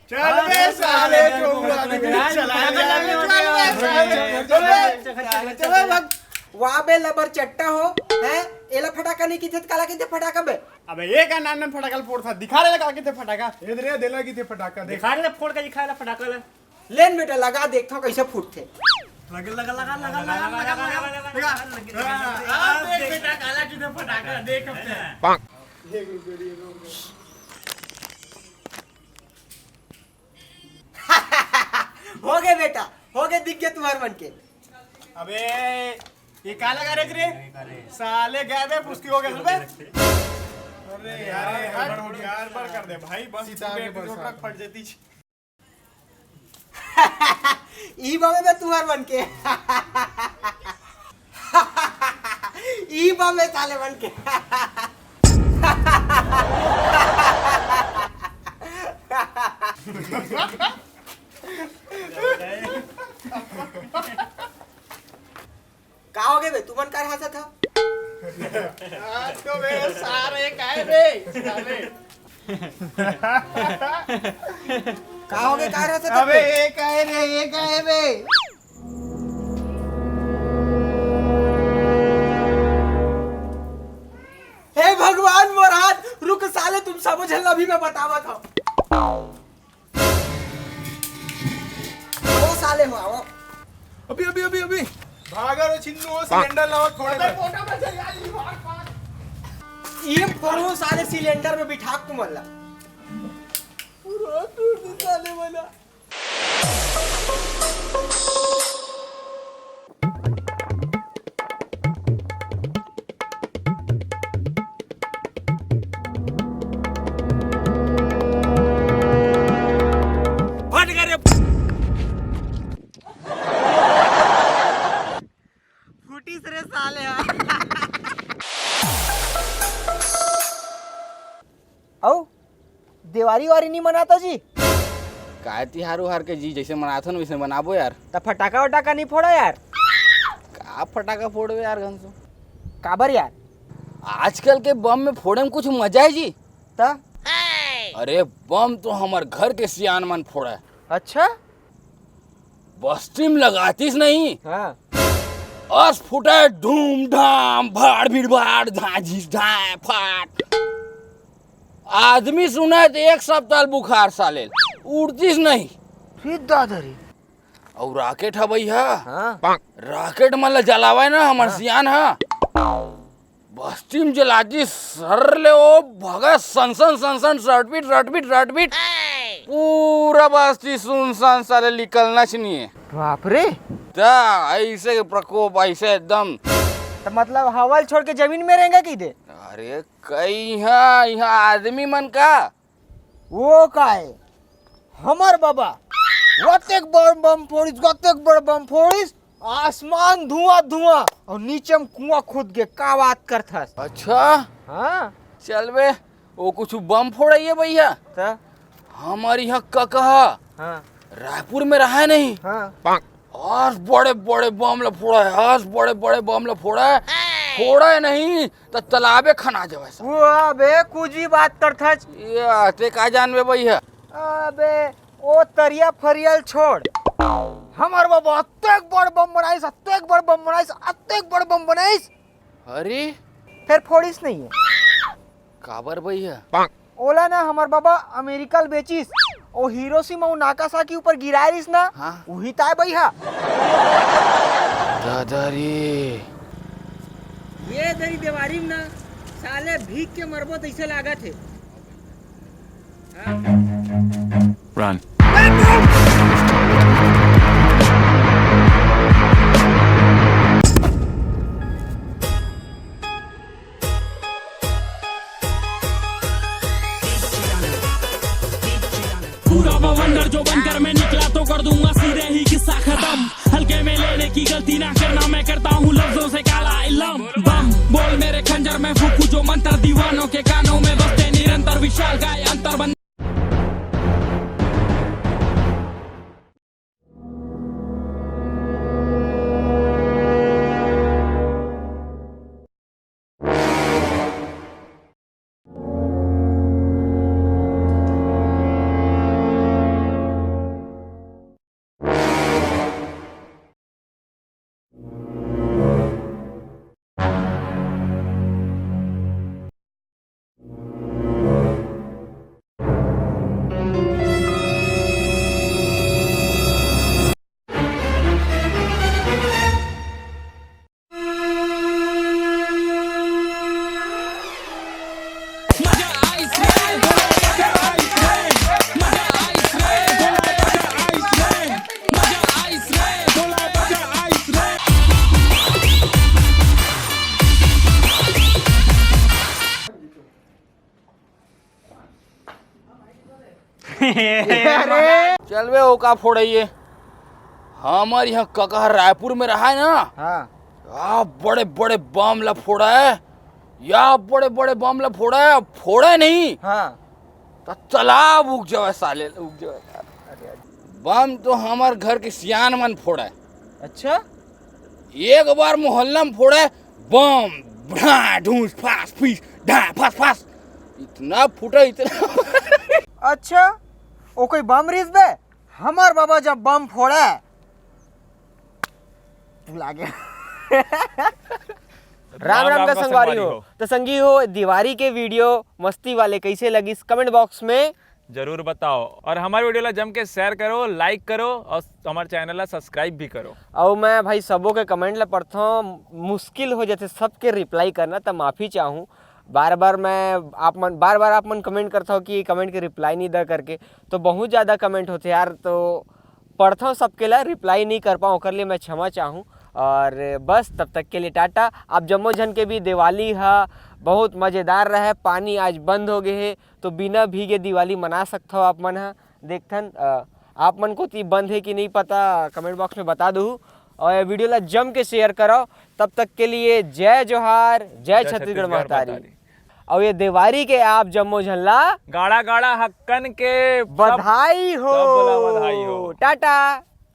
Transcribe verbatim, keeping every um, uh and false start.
चल बे साले, चौबरा के बीच चला गया। चल बे साले, चल बे, चल बे, भाग। वाह बे लबर चट्टा हो, हैं? एला फटाका नहीं किथे त काला किथे फटाका बे? अबे ये का नान नान फटाका ल फोड़था, दिखा रे ला काला किथे फटाका। ए दे रे, देला किथे फटाका, देख। दिखा रे ला फोड़ के, दिखा रे ला फटाका ला। लेन बेटा, लगा देखथव कइसे फूटथे। लगा, लगा, लगा। हाँ, देख बेटा, काला किथे फटाका, देख अब ते। हो गे बेटा, हो गे, दिख गे तुंहर मन के। अबे, ये का लगा रे रे? साले गए बे, पुस्ती हो गए बे। अरे यार, हट, यार, बड़ कर दे भाई, बस सीता आगे बढ़, फट जाती। ई बमे बे तुंहर मन के। ई बमे साले मन के। का हो गे बे, तुमन कर हंसत हव? आज तो बे सारे काय बे, सारे। का हो गे, का हंसत हव अबे, बे? ये काय रे, ये काय बे? हे भगवान, मोर हाथ, रुक साले, तुम समझ ल, अभी मैं बतावत हव। ओ साले हो, आओ। अभी, अभी, अभी, अभी। भागा रे छिन्नू, ओ सिलेंडर लावा थोड़े अबे, में। कोटा में चल यार, ये भाग, भाग। ये फोड़ो साले सिलेंडर में बिठा के मल्ला। पूरा टूट दे साले वाला। फट गए रे। फुटिस रे साले हा। अउ देवारी वारी नी मनाता जी? काय तिहार उहार के जी, जैसे मनाथन वैसे मनाबो यार। त फटाका वटाका नी फोड़ा यार? का फटाका फोड़बे यार घनसो? काबर यार? आजकल के बम में फोड़े में कुछ मजा है जी। त? अरे बम तो हमर घर के सियान मन फोड़ा है। अच्छा? बस्ती में लगातीस नहीं। हाँ। अस फुटे धूम धाम भाड़ भीड़ भाड़ धाँ झीस धाँ फाट। आदमी सुने तो एक सप्ताह बुखार साले उड़तीस नहीं। फिर दादा रे। अउ राकेट ह भैया। हाँ। राकेट मन ल जलावे ना हमर हाँ। सियान ह। बस्ती में जलातीस सर ले ओ भगत सनसन सनसन रटबिट रटबिट रटबिट। पूरा बस्ती सुनसान साले निकलना च नहीं है। बाप रे। त ऐसे प्रकोप ऐसे एकदम। त मतलब हवा ल छोड़ के जमीन में रेंगे कहि दे? अरे कई इहाँ, इहाँ आदमी मन का? वो काय? हमर बाबा, वतेक बड़ बम फोड़िस, वतेक बड़ बम फोड़िस, आसमान धुआं धुआं, अउ नीचे में कुआं खुद गे, का बात करथस? अच्छा? हाँ। चल बे, वो कुछ बम फोड़े ये भैया। त? हमर इहाँ कका हा, हाँ। रायपुर में रहा नहीं। हाँ। अस बड़े बड़े बम ल फोड़ा है, अस बड़े बड़े बम ल फोड़ा है, फोड़ा है नहीं त तालाबे खना जावे सब। वो अबे कुछ भी बात करथच। ये ते का जानबे भैया? अबे ओ तरिया फरिया ल छोड़, हमर बाबा अतेक बड़ बम बनाइस, अतेक बड़ बम बनाइस, अतेक बड़ बम बनाइस। अरे फिर फोड़िस नहीं है। काबर भैया? ओला ना हमर बाबा अमेरिका ल बेचिस, ओ हिरोशिमा अउ नागासाकी ऊपर गिराय रिस ना, हाँ। उही ताय बइहा। दादा रे। ये दरी देवारी में ना साले भीग के मरबो तइसे लागत हे। हाँ। Run। पूरा बवंडर जो बनकर मैं निकला तो कर दूंगा सीधे ही किस्सा खत्म। हल्के में लेने की गलती ना करना, मैं करता हूँ लफ्जों से काला इलम। बम बोल मेरे खंजर में फूकू जो मंत्र, दीवानों के कानों में बजते निरंतर। विशाल काय अंतर बन चल बे, वो का फोड़े ये? हमर यहाँ कका रायपुर में रहा है ना, हाँ। या बड़े बड़े बम ला फोड़ा है, या बड़े बड़े बम ला फोड़ा है, फोड़े नहीं हाँ। तो तालाब उग जावे साले, उग जावे। बम तो हमर घर के सियान मन फोड़ा है। अच्छा, एक बार मोहल्ला में फोड़ा है बम, भा, ढूंस, फास, फीस, ढा, फास, फास, इतना फूटा, इतना। अच्छा, वो कोई बम रिस बे? हमर बाबा जब बम फोड़ा है, भुला गया। राम राम का संगवारी हो। तो संगी हो, दिवाली के वीडियो मस्ती वाले कैसे लगिस, कमेंट बॉक्स में जरूर बताओ, और हमारे वीडियो ला जम के शेयर करो, लाइक करो, और हमारे चैनल ला सब्सक्राइब भी करो। और मैं भाई सबो के कमेंट ला पढ़ता हूँ, मुश्किल हो जाते सबके रिप्लाई करना, तो माफ़ी चाहूँ। बार बार मैं आप मन, बार बार आप मन कमेंट करता हो कि कमेंट के रिप्लाई नहीं दा करके, तो बहुत ज़्यादा कमेंट होते यार, तो पढ़ता हूँ सबके ला, रिप्लाई नहीं कर पाऊँ, ओकर लिए मैं क्षमा चाहूँ। और बस, तब तक के लिए टाटा। आप जम्मो झन के भी दिवाली हा बहुत मज़ेदार रहे। पानी आज बंद हो गए है, तो बिना भीगे दिवाली मना सकत हो आप मन हा। देखथन, अ, आप मन कोती बंद है कि नहीं पता, कमेंट बॉक्स में बता दो। और ये वीडियो ला जम के शेयर करो। तब तक के लिए जय जोहार, जय जय छत्तीसगढ़ छत्तीसगढ़ महतारी। महतारी। और ये देवारी के आप जम्मो झन ला गाड़ा गाड़ा हक्कन के सब बधाई हो। सब ला बधाई हो। टाटा।